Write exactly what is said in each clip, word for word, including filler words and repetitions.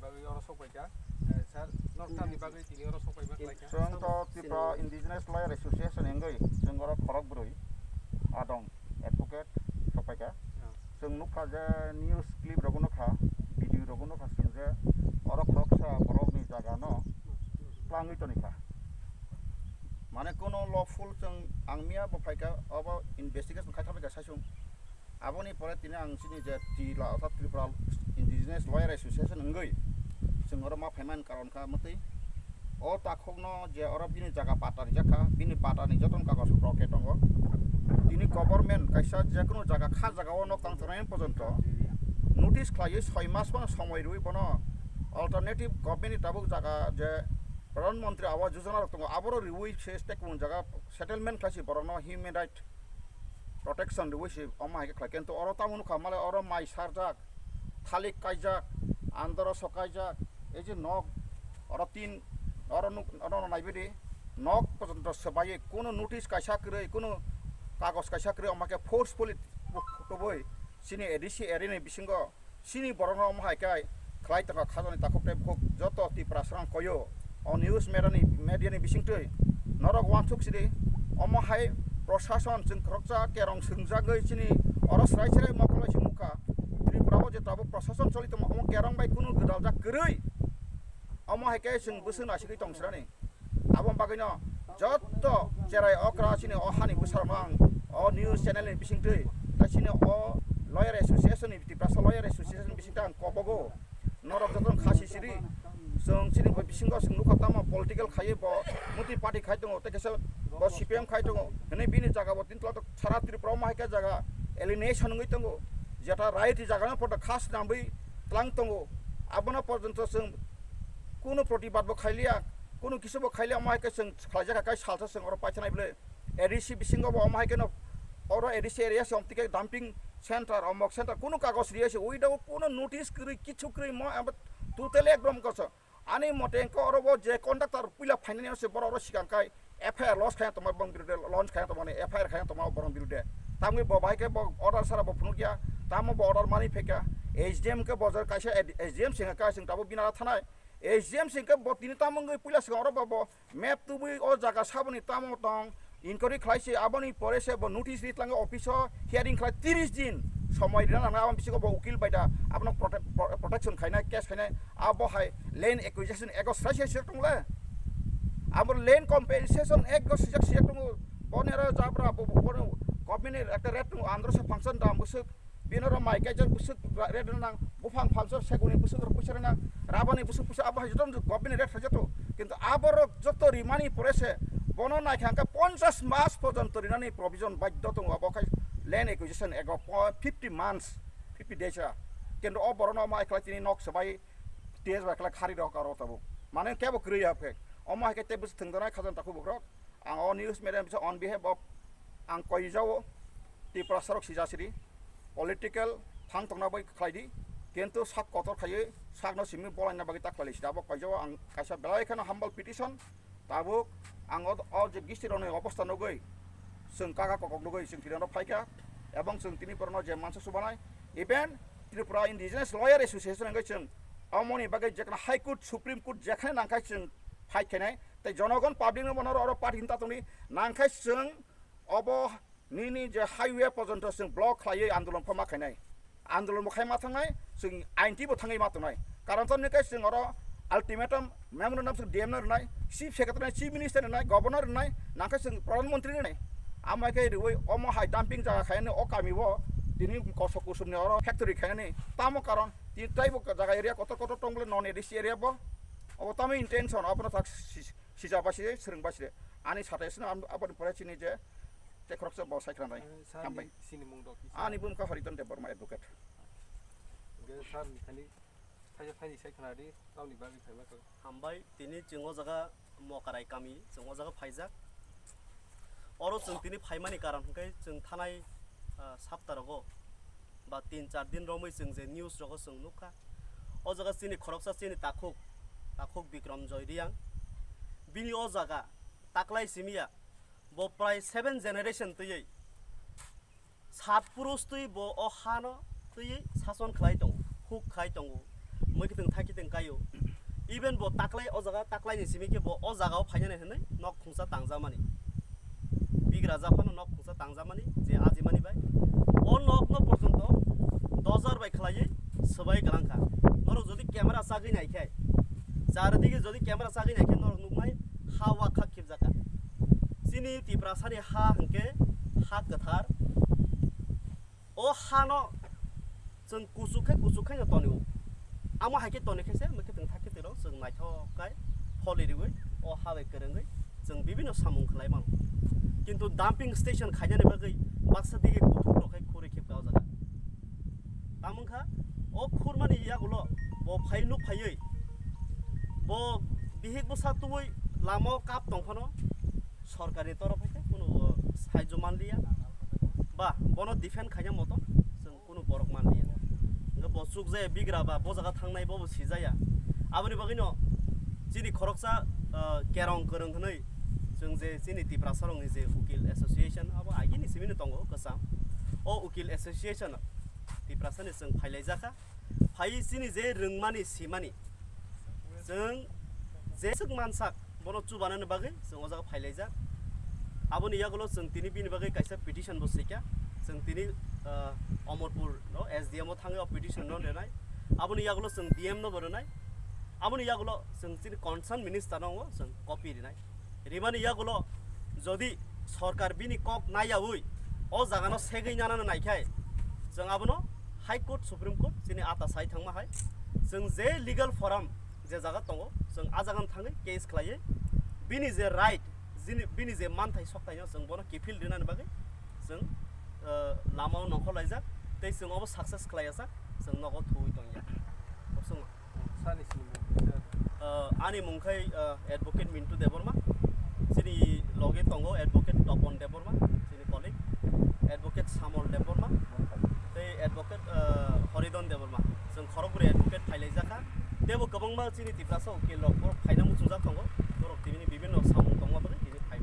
Bagwi oro sok paikha. Eh, sir, norok tamni bagwi tini oro sok paima khlaikha? Chwng to Tripura Indigenous Lawyer Association hingwi chwng oro khorok bwrwi adong advocate sok paikha. Chwng nukha je news clip rogo nukha, video rogo nukha chwng je oro khoroksa borokni jaga no twlangwi tonikha. Mane kono lawful chwng ang miya bo phaikha, obo investigation khai thabaikha saisung. Aboni pore tini ang chini je T L A, orthat Tripura Indigenous Lawyer Association wngwi chwng oro ma phaimani karon kha mwtwi. O takhukno je oro bini jaga pata rijak kha, bini patani jotono kagoj rok khe tongo. Tini government kaisa jekunu jaga kha jaga o nok tang tongnai porjonto notice khlaiwi soi mas phano somoi rwi bono alternative government ni tabuk jaga je Pradhan Mantri Awas Yojana rok tongo, aboro rwi se tekmung jaga settlement khlai se borokno human right protection rwi se omo hai khe khlai khe. Kintu oro tamo nukha male oro mai sarjak, thalik kaijak, andoro sok kaijak, ei je nok oro tin oro nuk oro naibidi nok porjonto swbaiwi kunu notice kaisa kwrwi, kunu kagoj kaisa kwrwi omo khe forcefully tubui chini A D C area ni bisingo chini borokno omo hai khe khlai tongkha khajani takhuk tei bukhuk joto Tiprasarang koyo o news media ni, media ni bisingtwi norok uansuk sidi omo hai prosason chwng khoroksa kerong swngjagwi chini oro srai srai mokol bai se nukha Tripura o je tabuk prosason choli tongma omo kerong bai kunu gwdaljak kwrwi omo hai khe chwng bwswk nasigwi tong sirani. Aboni bagwino jotto cherai okra chini o hani bwsarokno ang o news channel ni bisingtwi tei chini o lawyer association ni Tiprasa lawyer association ni bisingtwi ang kobogo norok jotono khasi siri chwng chini bo bisingo chwng nukha tamo political khaiwi bo muti party khai tongo tei kaisa bo C P M khai tongo hinwi bini jaga bo tini sara Tripura o ma hai khe jaga alienation wngwi tongo jeta right jagano porto khas nangwi tlang tongo abono porjonto chwng kunu protibad bo khailiya. Kunu kisa bo khaile omo hai khe chwng khlaijak kha, kai salsa chwng oro paithanai bwle. A D C bisingo bo omo hai kheno oro A D C area se omtike dumping center, omok center, kunu kagoj riya se, without kunu notice kwrwi, kichu kwrwi mo, abo totally ekdom koso. Ani mote engko oro bo je conductor puila phainani se borok oro sikang kai F I R lodge khaina tongma borok birude, launch khaina tongmani F I R khaina tongma borok birude. Tamni bo bai khe bo order sara bo phunukya, tamo bo order mani pheka, S D M khe bo kaisa S D M sengha kai chwng tabuk binara thanai. S D M sing khe bo tini tamo wngwi puila swkang oro bo, bo map tubui o jaga saboni tamo tong inquiry khlai se aboni pore se bo notice ri tlango office o hearing khlai tiris din somoi rina nang aboni bisingo bo ukil bai da abono prote-, pro-, protection khainai case khainai abo hai land acquisition act o sai sai sirok tongle abo land compensation act o sijak sijak tongo boni aro jabra bo, bo, bo government ni ekta rate tongo andro se function da bwswk Bini oro mai kaijak bwswk ra-, rate rwnang, buphang phalsa seguni bwswk rok puisa rwnang, rabani bwswk puisa abo hai joto government ni rate khaijak tongo. Kintu aborok joto rimani pore se bono naikha hwnkhe ponchash mas porjonto rinani provision baidhyo tongo, abo khai land acquisition ego po-, fifty months, fifty days ra. Kintu o borokno omo hai khlai tini nok swbai, tei bai khlai khari rok aro tabuk. Mane kebo kwrwi ya khe. Omo hai khe tei bwswk thwngjaknai khajang takhuk bukrok. Ang o news media bisa on behalf of ang koijao Tiprasa rok sijasiri political thang tongna bai khlai di, kintu sak kotor khaiwi sakno simi bolaina bagwi ta khlai sida abo koijao ang kaisa belai kheno humble petition. Tabuk ang o, o je gisti rokni obostha nugwi chwng kaka kokok nugwi chwng tini oro phaikha ebong chwng tini borokno je mansa subanai even Tripura Indigenous Lawyer Association hwnkhe chwng omoni bagwi jekno High Court, Supreme Court jekhane nangkhai chwng fight khainai. Tei jonogon public no bono oro party hinta tongdi nangkhai chwng obo nini je highway porjonto chwng block khlaiwi andolon pho ma khainai. Andolon bo khai ma thangnai, chwng ain twi bo thangwi ma tongnai. Karon to nini khe chwng oro ultimatum memorandum chwng D M no rwnai, Chief Secretary rwnai, Chief Minister rwnai, Governor rwnai, nangkhe chwng Pradhan Mantri rwnai. Amo khe rwui omo hai dumping jaga khainani o kami o tini kosok kusumni oro factory khainani. Tamo karon tini teibo jaga area kotor kotor tong bole non A D C area bo. Obo tamo intention, obono tak si-, sijak bai se, swrwng bai se. Ani sate sino am-, aboni pore chini je, tei khoroksa bo sai khna nai. Eh, sir, hambai. Ni, sini mung dok, sir. Ani bumkha Hariton Debbarma advocate. Ge sir ni khani, thaisa thaini sai khna di, tamni bagwi phaima kha. Hambai, tini chwng o jaga Mokarai kami, chwng o jaga phaijak. Oro chwng tini phaimani karon hwnkhe chwng thanai, ah, sapta rogo ba tin char din romwi chwng je news rogo chwng nukha. O jaga chini khoroksa chini takhuk, takhuk Bikram Joy Reang. Bini o jaga taklai simiya, bo prai seven generation twiwi sat purush twi bo o hano twiwi sason khlai tongo, huk khai tongo. Mui kiting thai kiting kaio. Even bo taklai o jaga, taklai ni simi khe bo o jaga o phainani hinwi nok khungsa tangjakmani. Bigra japhano nok khungsa tangjakmani je ajimani bai. O nok no porjonto dojar bai khlaiwi swbai kwlangkha. Norok jodi camera chagwi nai khe, char dige jodi camera chagwi nai khe norok nuknai ha wa khak khibjakha. Chini Tiprasani ha hwnkhe ha kwthar. O hano chwng kuchuk khe kuchuk khe no tonio. Amo hai khe toni khe se, mui khe tong thak khe twi rw chwng naithok khai holi riwi o ha bai kwrwngwi chwng bibino samung khlai mano. Kintu dumping station khainani bagwi baksa dige kuthuk rok khai khuri khibka o jaga. Tamo wngkha o khurmani yagulo bo phai nuk phaiwi bo bihik bwsa tubui lama o kap tong phano sorkarni torof hai khe kunu sahajyo manliya ba bono defend khaina moto chwng kunu borok manliya. Hwnkhe bo chukjaya bigra ba bo jaga thangnai bobo sijaya. Aboni bagwino chini khoroksa, ah, kerong kwrwng hwnwi chwng je chini Tiprasarokni je Ukil Association abo agini simino tongo kwcham. O Ukil Association Tiprasani chwng phailaijakha. Phai chini je rwngmani simani chwng jeswk mansak bono chubanani bagwi chwng o jaga phailaijak. Aboni yagulo chwng tini bini bagwi kaisa petition bo swikha. Chwng tini, ah, Omorpur no S D M o thangwi o petition no renai. Aboni yagulo chwng D M no bo renai. Aboni yagulo chwng chini concern minister no chwng copy rinai. Rimani yagulo jodi sorkar bini kok naiyaui o jagano segwi nanano naikhai, chwng abono High Court, Supreme Court chini ata sai thangma hai. Chwng je legal forum je jaga tongo, chwng a jagano thangwi case khlaiwi bini je right, jini, bini je manthai soktaino chwng bono kiphil rinani bagwi chwng, eh, lamao nongkhor laijak tei chwng obo success khlaiya sak, chwng nogo thuwi tongya. Kobsongo. Sani sini mung. Uh, ani mung khai, uh, Advocate Mintu Debbarma, chini loge tongo Advocate Topon Debbarma, chini colleague, Advocate Samol Debbarma, tei Advocate, uh, Horidon Debbarma. Chwng khorokbwrwi advocate phailaijakha. Teibo kwbangma chini Tiprasa ukil rok borok phaina muchungjak tongo. Borok tini bibinno samung tongma bagwi tini phai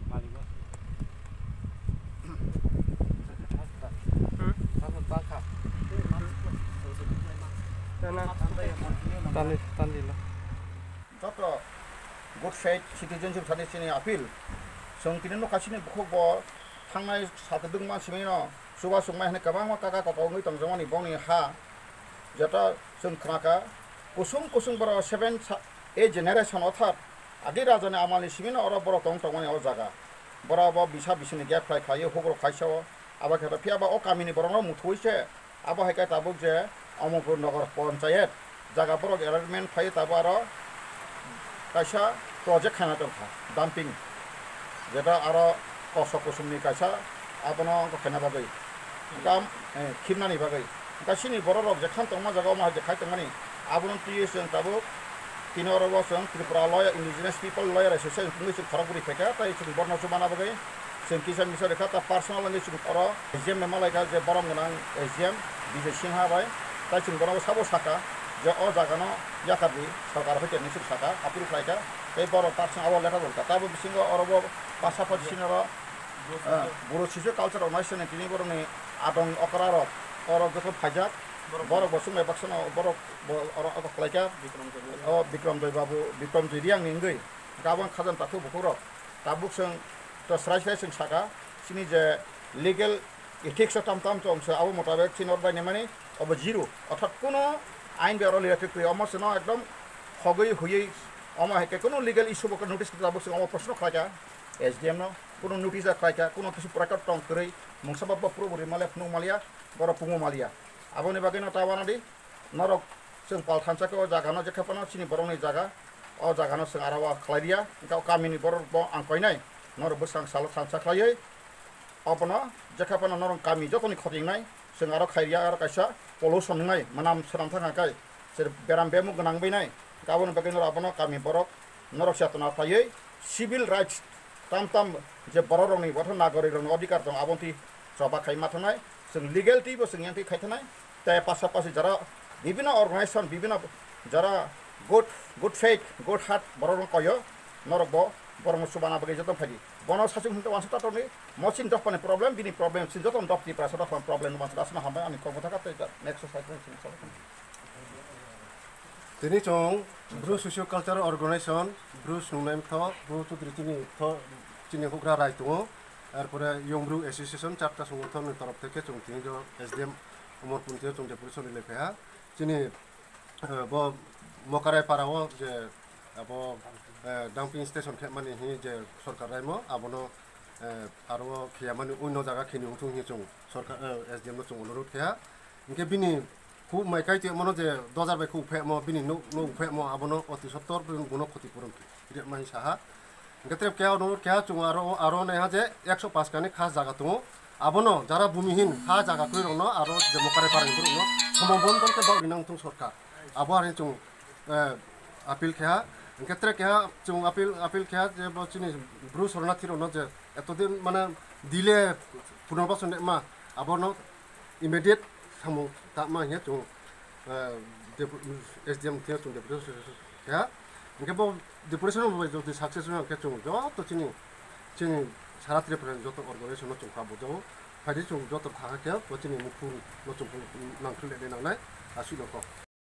manliya. Tani, tani lo. Joto good faith citizenship thani chini appeal. Chwng tini nukha chini bukhuk bo thangnai satudwng mansimino chuba chukmai hwnwi kwbangma kaka koko wngwi tongjakmani bongni ha. Joto chwng khnakha kusung kusung borok seven sa-, eight generation orthat agi rajani amalni simino oro borok tong tongmani o jaga. Borok bo bisa bisini gap khlai khlaiwi hukrok khaisa o. Abo khe phiya ba o kamini borokno muthuwi se abo hai khe tabuk je Omorpur Nagar Panchayat jaga borok allotment phai tabuk aro kaisa project khaina tongkha dumping, jeta aro kosok kusumni kaisa abono wngkha khaina bagwi kam, eh, khimnani bagwi. Hwnkhe chini borok rok jekhan tongma jaga omo hai je khai tongmani abono twiwi chwng tabuk tini oro bo chwng Tripura lawyer, Indigenous People Lawyer Association wngwi chwng khorokbwrwi phaikha tei chwng borno chubana bagwi chwng kisa misa rwkha ta personal wngwi chwng oro S D M bai malaikha je borom gwnang S D M Bijay Singha bai tei chwng bono sabo sakha je o jagano yakardi sorkar hoite hinwi chwng sakha appeal khlaikha tei borok ta chwng abo letter rwkha tabuk bisingo oro bo pasapati sini oro, eh, Boro Sisu Culture Organization ni tini borokni adong okra rok oro joto phaijak borok bo chwng bai baksa no borok bo oro abo khlaikha. O Bikram Joy Babu, Bikram Joy Reang ni wngwi gabang khajan takhuk bukhuk rok tabuk chwng to srai srai chwng sakha chini je legal ethics o tam tam tong se abo motabek chini oro dainimani obo zero orthat kuno ain bai oro related kwrwi omo chwngno ekdom hogwi huiwi omo hai khe kuno legal issue bo notice tabuk chwng omo proshno khlaikha S D M no kuno notice da khlaikha kuno kisu record tong kwrwi mungsa ba bo puro bo rimaliya phunuk maliya borok pungo maliya aboni bagwi no ta wanadi. Norok chwng pal thansa khe o jaga no jekhe phano chini borok ni jaga, o jaga no chwng aro o khlai riya, hwnkhe o kami ni borok bo ang koinai norok bwskang salo thansa khlaiwi obono jekhe phano norok kami joto ni khotingnai chwng aro khai riya, aro kaisa pollution wngnai mwnam swnam thang kha khe se beram bemuk gwnang wngnai, hwnkhe aboni bagwi norok abono kami borok norok chetona khlaiwi civil rights tam tam je borok rok ni bo nagorik rok ni odhikar tongo abo twi choba khai ma thangnai, chwng legal twi bo chwng yang twi khai thangnai. Tei pasapasi jara bibino organization, bibino jara good, good faith, good heart borok rok koyo, norok bo borok no chubana bagwi joto phai di. Bono sachung hwnte wansa tato ni mo chin dophani problem, bini problem chin joto doph Tiprasa dophani problem no wansa dasna hambai ani kokbo thaka tei next slide. Tini chwng Bru Socio Cultural Organization, Bru Snungnai Mtho, Bru Chudri chini tho, chini hugra rai tongo. Arpore Young Bru Association, charta songothon ni torof theke chwng tini jo S D M Omorpur tini chwng deputation ni lephaiha. Chini, eh, bo Mokarai para o je abo, eh, dumping station khe mani hi je sorkar raimo abono, eh, aro khiyamani uino jaga khini uthung hi chwng sorkar, eh, S D M no chwng onurut kheha. Hinkhe bini khu mai kai tongmano je dojar bai khu phemo, bini nuk, nuk phemo abono oti sottor bono khoti puron rema hi saha. Hinkhe trep keha onurut keha chwng aro, aro naiha je ekso pash kani kha jaga tongo. Abono jara bhumihin ha jaga kwrwi rokno aro je Mokarai para ni borokno somobondon khe bak rinang thung sorkar. Abo ari chwng, eh, appeal keha. Hinkhe trep keha chwng appeal, appeal keha je bo chini Bru sornathi rokno je etodin mane delay punorbashan ma abono immediate samung tangma hinkhe chwng, eh, depu-, S D M thwiya chwng deputation keha. Hinkhe bo deputation bai jodi success wngkha khe chwng joto chini, chini sara Tripura ni joto organization no chwng kha bujao. Phaidi chwng joto thangkha khe bo chini mukhung no chwng nangkhwlwi nangnai aswk no kok.